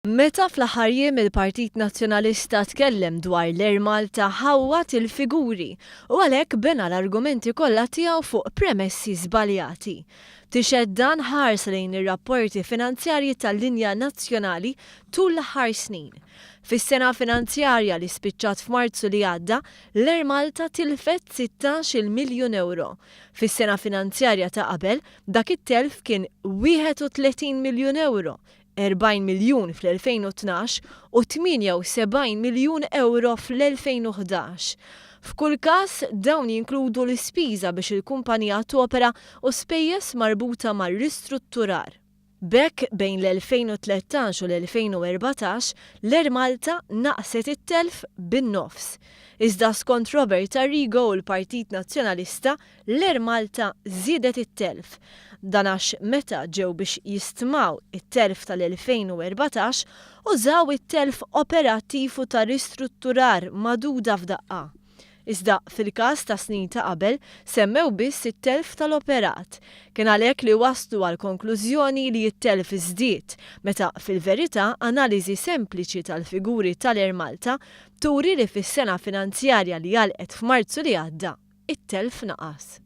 Meta fl-aħħar jiem il-Partit Nazzjonalista tkellem dwar l-Air Malta ħawwad il-figuri u għalhekk bena l-argumenti kollha tiegħu fuq premessi żbaljati. Tixhed dan ħarsa lejn ir-rapporti finanzjarji tal-linja nazzjonali tul l-aħħar snin. Fis-sena finanzjarja li spiċċat f'Marzu li għadda, l-Air Malta tilfet 16-il miljun ewro. Fis-sena finanzjarja ta' qabel, dak it-telf kien 31 miljun ewro, 40 miljun fl-2012 u 78 miljun ewro fl-2011. F'kull każ, dawn jinkludu l-ispiża biex il-kumpanija topera u spejjeż marbuta mar-ristrutturar. B'hekk, bejn l-2013 u l-2014, l-Air Malta naqset it-telf bin-nofs. Iżda skont Robert Arrigo u l-Partit Nazzjonalista, L-Air Malta żiedet it-telf. Dan għax meta ġew biex jistmaw it-telf tal-2014, użaw it-telf operattiv u ta' ristrutturar magħduda f'daqqa. Iżda fil-każ tas-snin ta' qabel, semmew biss it-telf tal-operat. Kien għalhekk li waslu għall-konklużjoni li t-telf żdied, meta fil-verità analiżi sempliċi tal-figuri tal-Air Malta turi li fis-sena finanzjarja li għalqet f'Marzu li għadda, it-telf naqas.